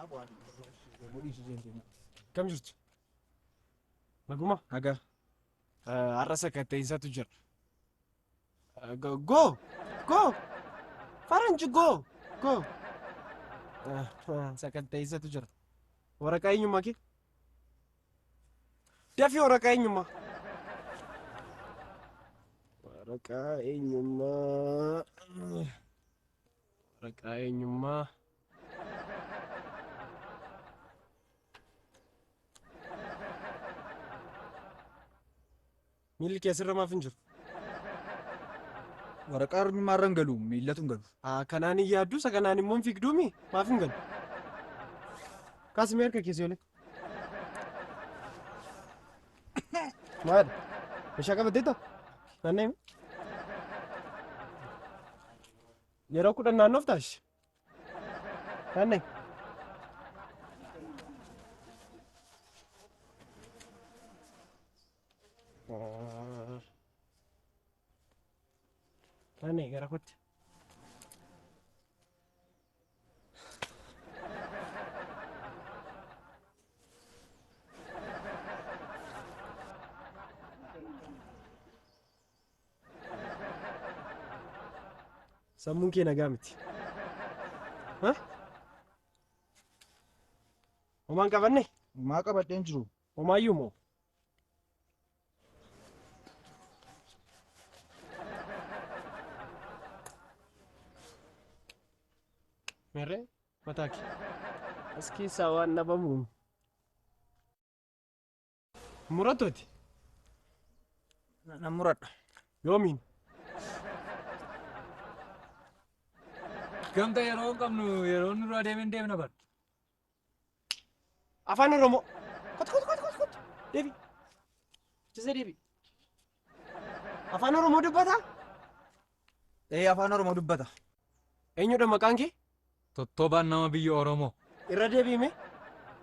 Kanaaf waan dhiisuu seentee. Kam jirtu? Naguma? Nagaa. Har'a sakatta'insaatu jira. Go! Go! Faranji go! Go! Sakatta'insaatu jira. Waraqaa eenyummaa kee? Dafii waraqaa eenyummaa. Waraqaa eenyummaa. Waraqaa eenyummaa. Miilli kee asirra maaf hin jiru? Waraqaa eenyummaa irra hin galu, miillatu hin galu. Kanaan hin yaaddu, isa kanaan immoo hin fiigduumi? Maaf hin galu? Kaasi mee harka kee si olee. Maal? Meeshaa qabatteetta? Naanna'e? Yeroo 10 naannoof taasise. Naanna'e. Naanna'e gara kootti. Sammuun kee nagaa miti. Homaan qabanne? Homaa qabadheen jiru. Homaayyuu moo? Meerree mataa kee. As keessaa waan dhabamu. Murattooti. Nan muradha. Yoomiin? Gamta yeroo hin qabnu yeroo nurraa deemee deemna bar. Afaan Oromoo. Kottu kottu kottu kottu kottu. Deebi. Chisee deebi. Afaan Oromoo dubbataa? Ee, afaan Oromoo dubbata. Eenyudha maqaan kee? Tottoobaan nama biyya Oromoo. Irra deebiime.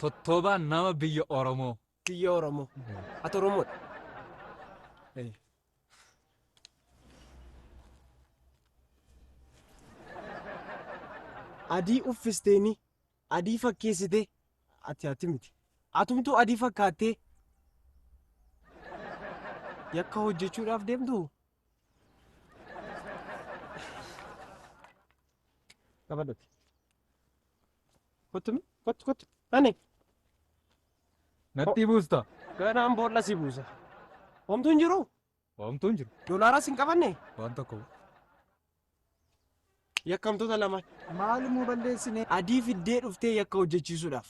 Tottoobaan nama biyya Oromoo. Biyya Oromoo. Ati Oromoodha. Ee. Adii uffisteeni adii fakkeessitee ati miti. Atumtuu adii fakkaattee yakka hojjechuudhaaf deemtu. Qabadhati. Kottu kottu kottu. Ani Natti buusta. Ganaan boolla si buusa. Homtuu hin jiru. Homtuu hin jiru. Doolaaras hin qabanne. Waan tokko. Yakkamtoota lamaan. Maalimmoo balleessine? Adii fiddee dhuftee yakka hojjechiisuudhaaf.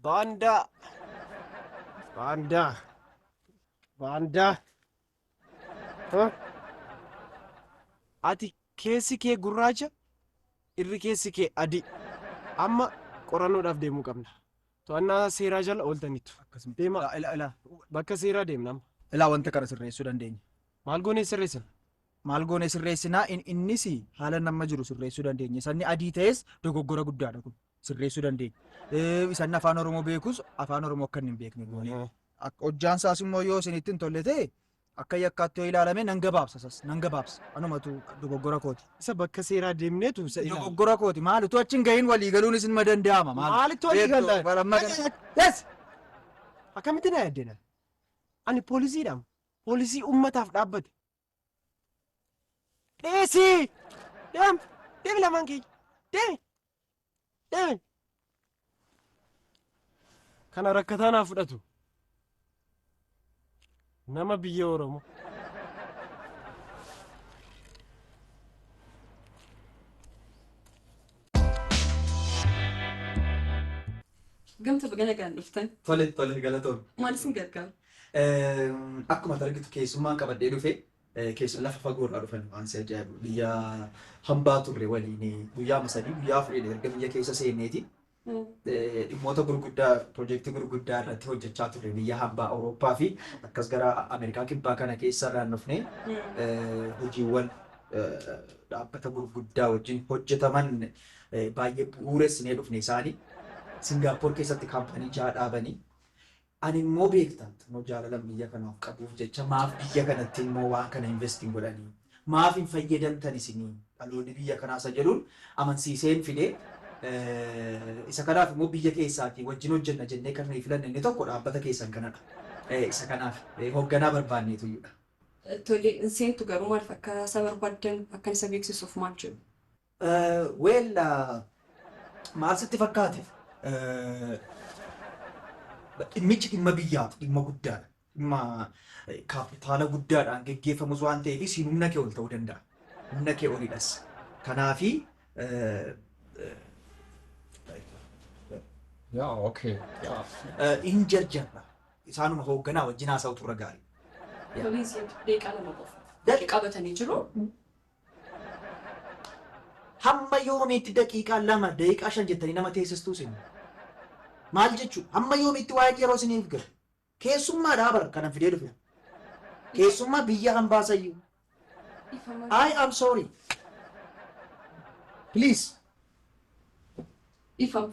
Baandaa. Baandaa. Baandaa. Ati keessi kee gurraacha, irri keessi kee adii. Amma qorannoodhaaf deemuu qabna. To'annaa seeraa jala ooltaniitu. Deema. Ilaa ilaa. Bakka seeraa deemna amma. Ilaa wanta kana sirreessuu dandeenya. Maal goonee sirreessina? Maal goonee sirreessinaa? Innis haala nama jiru sirreessuu dandeenya. Sanni adii ta'es dogoggora guddaadha kun. Sirreessuu dandeenya. Isanni afaan Oromoo beekus afaan Oromoo akka inni hin beekne goonee. Hojjaan isaas immoo yoo isinitti hin tolle ta'e akka yakkaatti yoo ilaalame nan gabaabsa sas nan gabaabsa. Anumatu dogoggora kooti. Isa bakka seeraa deemneetu isa ilaala. Dogoggora kooti. Maal utuu achi hin gahin walii galuun isin ma danda'ama? Maalitti walii galaa? Yes! Akkamitti na yaaddena? Ani poolisiidha. Poolisii uummataaf dhaabbate. Dhiisi! Deem! Deemi lamaan keenya! Deemi! Deemi! Kana rakkataa naa fudhatu. Nama biyya Oromoo. Gamta baga nagaan dhuftan. Tole tole, galatoon. Maal isin gargaaru? Akkuma argitu keessummaan qabadhee dhufe keessuma lafa fagoo irraa dhufan. Waan si ajaa'ibu, biyya hambaa turre waliin guyyaa 3 guyyaa 4 erga biyya keessa seenneeti. Dhimmoota gurguddaa, piroojeektii gurguddaa irratti hojjechaa turre biyya hambaa Awurooppaa fi akkas gara Ameerikaa kibbaa kana keessa irraan dhufne. Hojiiwwan dhaabbata gurguddaa wajjin hojjetaman baay'ee bu'uuressinee dhufne. Isaanii Singaappoor keessatti kaampaanii jaha dhaabanii, ani immoo beektan immoo jaalala biyya kanaaf qabuuf jecha maaf biyya kanatti immoo waan kana invest hin godhanii, maaf hin fayyadamtan isinii dhaloonni biyya kanaa isa jedhuun amansiiseen fidee. Isa kanaaf immoo biyya keessaatii wajjin hojjenna jennee kan nuyi filanne inni tokko dhaabbata keessan kanadha. Isa kanaaf hoogganaa barbaanneetu iyyuudha. Tole, hin seentu garuu maaliif akka isa barbaaddan akkan isa beeksisuuf maal jedhu? Well, maal sitti fakkaate? Dhimmichi dhimma biyyaati, dhimma guddaadha. Dhimma kaapitaala guddaadhaan geggeeffamus waan ta'eef siin humna kee ol ta'uu danda'a. Humna kee olidhas. Kanaafi Yaa, okay. hin jarjarra. Isaanuma hoogganaa wajjin haasa'utu irra gaarii. Tole, hin seentu daqiiqaa 2 qofa. Qabatanii jiru. Hamma yoomiitti daqiiqaa 2, daqiiqaa 5 jettanii nama teessistuu isin? Maal jechuudha? Hamma yoomiitti waa'ee yeroo isiniif galu? Keessummaadhaa bara kanan fidee dhufe. Keessummaa biyya hambaasayyuu. Ifama. I am sorry. Please. Ifama.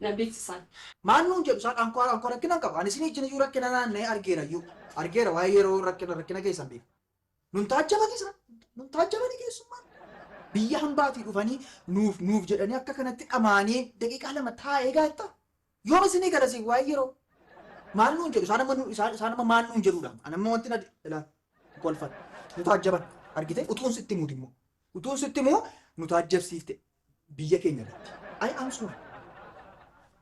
Na beeksisan. Maal nuun jedhu isaan ankoo rakkina hin qabu. Ani isin ijjin iyyuu rakkina naanna'ee argeera iyyuu. Argeera waa'ee yeroo rakkina keessan beeku. Nun taajjabani isaan. Nun taajjabani keessummaan. Biyya hambaatii dhufanii nuuf jedhanii akka kanatti dhamaanii daqiiqaa 2 taa'ee gaetta. Yoom isinii garasii waa'ee yeroo? Maal nuun jedhu isaan amma isaan amma maal nuun jedhudha. Ani amma wanti na ilaal kolfan. Nu taajjaban argite utuun sitti himuuti immoo. Utuun sitti himuu nu taajjabsiifte biyya keenya irratti. I am sorry.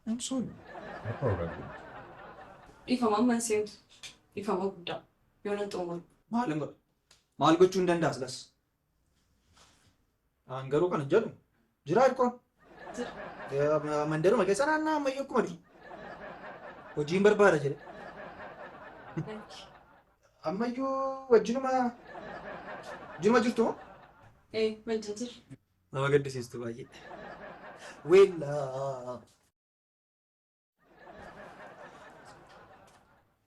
I am sorry. No problem. Ifama amma hin seentu. Ifama guddaa. Yoo nan xumuru. Maal hin godhu? Maal gochuu hin danda'a silas? An garuu kana jedhu jira hirkoon. Jira. Mandaruma keessa naannaa ammayyuu akkuma duri. Hojiin barbaada jedhe. Ammayyuu wajjinuma jirtu moo? Ee, wajjin jira. Nama gaddisiistu baay'ee. Well,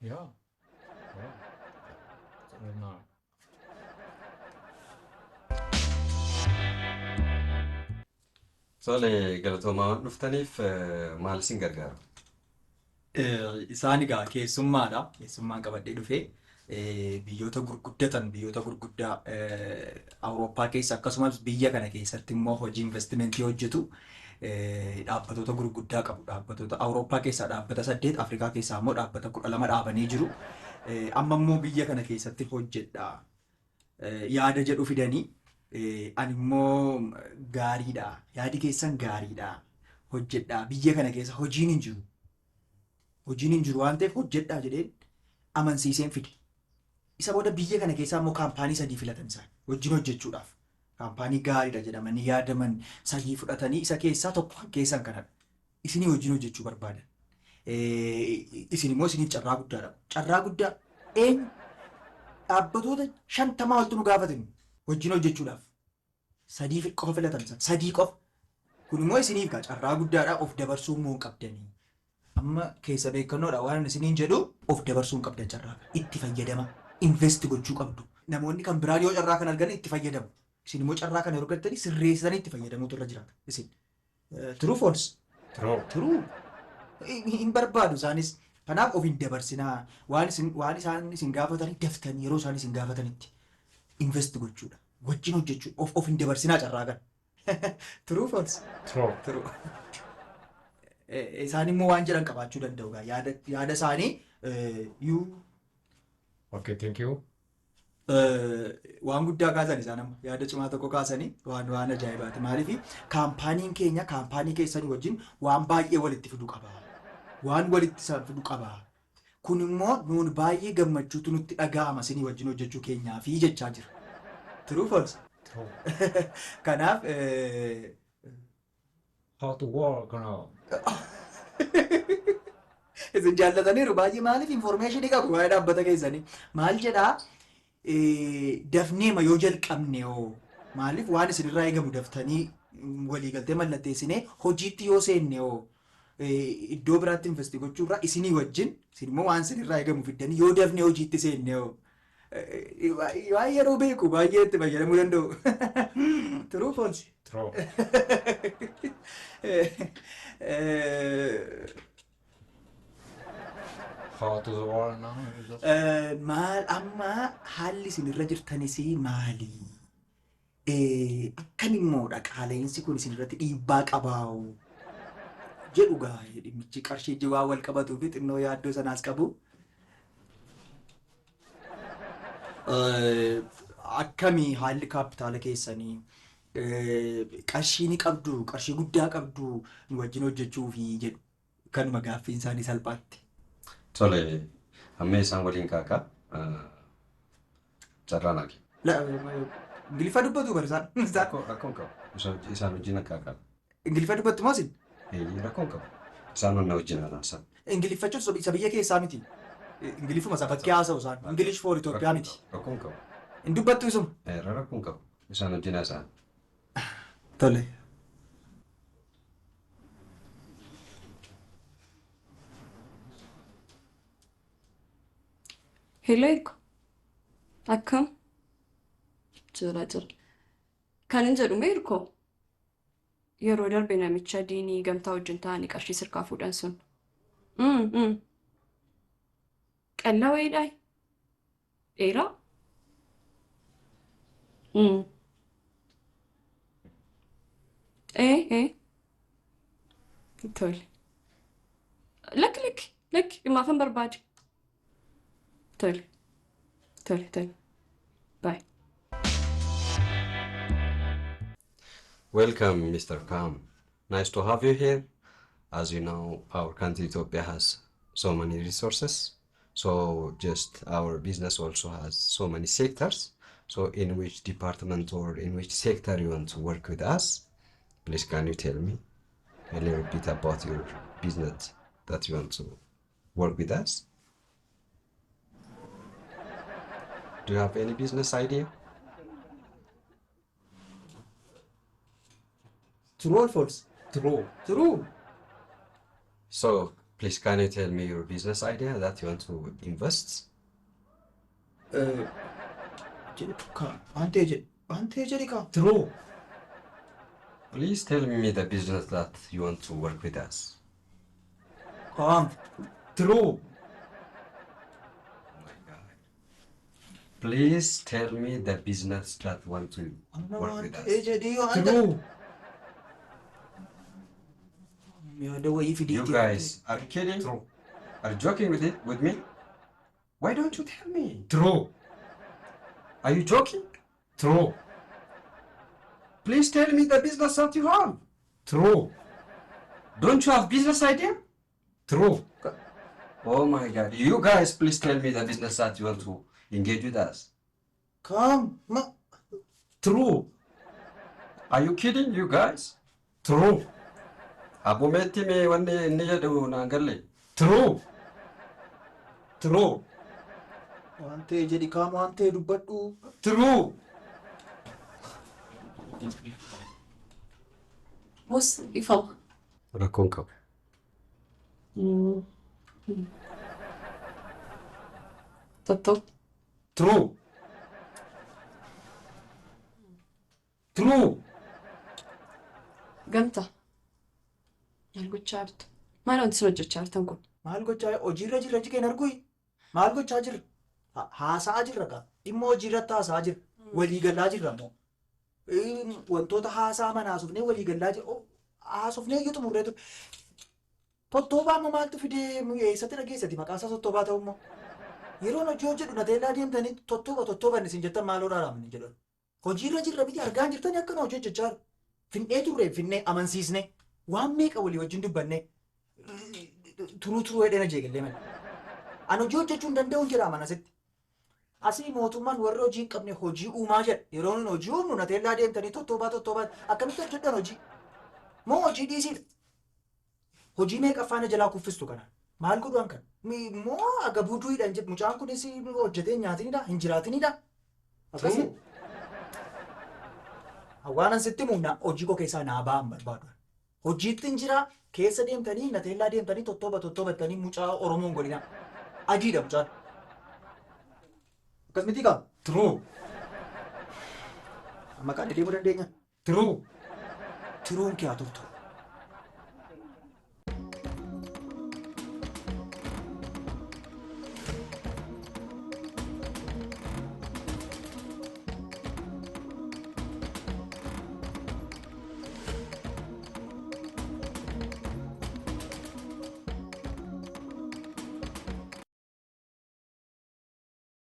Yeah. Yeah. No. Tole, galatoomaa waan dhuftaniif. Maal isin gargaaru? Isaan egaa keessummaadha. Keessummaan qabadhee dhufee biyyoota gurguddatan, biyyoota gurguddaa Awurooppaa keessa akkasumas biyya kana keessatti immoo hojii investimentii hojjetu. Dhaabbatoota gurguddaa qabu. Dhaabbatoota Awurooppaa keessaa dhaabbata saddeet, Afrikaa keessaa immoo dhaabbata 12 dhaabanii jiru. Amma immoo biyya kana keessatti hojjedha yaada jedhu fidanii ani immoo gaariidha. Yaadi keessan gaariidha. Hojjedha. Biyya kana keessa hojiin hin jiru. Hojiin hin jiru waan ta'eef hojjedhaa jedheen amansiiseen fide. Isa booda biyya kana keessaa immoo kaampaanii sadii filatan isaan wajjin hojjechuudhaaf. Kaampaanii gaariidha jedhamanii yaadaman sadii fudhatanii isa keessaa tokko kan keessan kanadha. Isinii wajjin hojjechuu barbaadan. Isin immoo isiniif carraa guddaadha. Carraa guddaa eenyu dhaabbatoota 50 oltu nu gaafatan wajjin hojjechuudhaaf. Sadii qofa filatan isaan, sadii qofa. Kun immoo isiniif gaa carraa guddaadha, of dabarsuu immoo hin qabdanii. Amma keessa beekannoodha waan ani isiniin jedhu, of dabarsuu hin qabdan carraa kana. Itti fayyadama. Invest gochuu qabdu. Namoonni kan biraan yoo carraa kana argan itti fayyadamu. Isin immoo carraa kana yeroo argattanii sirreessitanii itti fayyadamuutu irra jiraata. Isin. True, false? True. True. Hin barbaadu isaanis. Kanaaf of hin dabarsinaa. Waan isaan isin gaafatanii daftanii yeroo isaan isin gaafatanitti invest gochuudha. Wajjin hojjechuu, of hin dabarsinaa carraa kana. True, false? True. True. Isaan immoo waan jedhan qabaachuu danda'u gaa yaada isaanii you Okay, thank you. Waan guddaa kaasan isaan, amma yaada cimaa tokko kaasanii waan ajaa'ibaati. Maaliif kaampaaniin keenya kaampaanii keessanii wajjin waan baay'ee walitti fiduu qaba. Waan walitti isaan fiduu qaba. Kun immoo nuun baay'ee gammachuutu nutti dhaga'ama isinii wajjin hojjechuu keenyaa fi jechaa jira. True, false? True. Kanaaf How to work now? Isin jaallataniiru baay'ee, maaliif information qabu waa'ee dhaabbata keessanii. Maal jedhaa, dafneema yoo jalqabne hoo, maaliif waan isinirraa eegamu daftanii waliigaltee mallatteessinee hojiitti yoo seenne hoo, iddoo biraatti invest gochuurraa isinii wajjin, isin immoo waan isinirraa eegamu fiddanii yoo dafnee hojiitti seenne hoo. Waa'ee yeroo beeku baay'ee itti fayyadamuu danda'u. True, false? True. How to work now? Maal amma haalli isin irra jirtanis maali? Akkam immoodha qaala'insi kun isin irratti dhiibbaa qabaa'u? Jedhu gaa dhimmichi qarshii jiwaa wal qabatuu fi xinnoo yaaddoo sanaas qabu. Akkamii haalli kaapitaala keessanii? Qarshii ni qabdu, qarshii guddaa qabdu nu wajjin hojjechuu fi jedhu. Kanuma gaaffiin isaanii salphaatti. Tole, amma isaan waliin kaakaa carraa naa kenni. Ingiliffa dubbatu bara isaan. Rakkoon qabu. Isaan wajjin akkaakaa. Ingiliffa dubbattu moo isin? Rakkoon qabu. Isaan na wajjin haasa'an. Ingiliffachuun isa biyya keessaa miti. Ingiliffuma isa bakkee haasa'u isaan. English for Itoophiyaa miti. Rakkoon qabu. Hin dubbattu isuma. Rakkoon qabu. Isaan wajjin haasa'an. Tole. Hello Erko. Akkam? Jira jira. Kan hin jedhu mee Erko? Yeroo darbe namicha diinii gamtaa wajjin ta'anii qarshii sirkaa fuudhan sun. Qallaa wayiidhaa? Dheeraa? Ee ee. Tole. Lakki lakki lakki dhimmaafan barbaade. Tole. Tole tole. Bye. Welcome, Mr. Kam. Nice to have you here. As you know, our country Ethiopia has so many resources. So just our business also has so many sectors. So in which department or in which sector you want to work with us? Please can you tell me a little bit about your business that you want to work with us? Do you have any business idea? True or false? True. True. So please can you tell me your business idea that you want to invest? Jedhu kaa waan ta'e jedhu waan ta'e jedhi kaa. True. Please tell me the business that you want to work with us. Kaam. True. Oh my God. Please tell me the business that want to work Waan with ta'e us. jedhi waan ta'e. True. Yaada wayii You fidiitii. guys are kidding? True. Are you joking with it with me? Why don't you tell me? True. Are you joking? True. Please tell me the business that you have. True. Don't you have business idea? True. Oh my God. You guys, please tell me the business that you want to engage with us. Kaam. Ma. True. Are you kidding, you guys? True. Abometti me wanni inni jedhu naan galle. True. True. Waan ta'e jedhi kaam waan ta'e dubbadhu. True. Boss ifama. Rakkoon qabu. Tottoo. True. True. Gamtaa. Maal gochaa jirtu? Maal wanti isin hojjechaa jirtan kun? Maal gochaa hojiirra jirra jigeen argui? Maal gochaa jirra? Haasa'aa jirra kaa. Dhimma hojiirratti haasa'aa jirra. Waliigalaa jirra immoo. Wantoota haasaa mana haasofnee waliigalaa jirra. Haasofnee iyyuu xumurree ture. Tottoobaa immoo maaltu fidee eessatti dhageessati maqaan isaa tottoobaa ta'u immoo. Yeroon hojii hojjedhu na teellaa deemtanii tottooba tottooban isin jettan maaloo dhaaraamni jedhan. Hojiirra jirra miti argaa jirtanii akkana hojii hojjechaa jiru. Finnee turre finnee amansiisne waan meeqa walii wajjin dubbanne turuu turuu hedhee na jeegallee malee. Ani hojii hojjechuu hin danda'uun jedha amana asitti. Asii mootummaan warra hojii hin qabne hojii uumaa jedha. Yeroo nuyi hojii uumnu na teellaa deemtanii tottoobaa tottoobaa akkamitti hojjedhan hojii? Moo hojii dhiisiidha? Hojii meeqa faana jalaa kuffistu kana? Maal godhu kan? Moo agabuu duudhaan jedhu mucaan kunis hojjetee nyaatinidha hin jiraatinidha? Akkasii. Waan sitti himu hojii koo keessaa naa ba'an barbaadu. Hojiitti hin jira keessa deemtanii na teellaa deemtanii tottooba tottoobattanii mucaa Oromoon godhina. Adiidha mucaan. Akkas miti kaa? True. Amma kaan deemuu dandeenya. True. Tiruun kee haa turtu.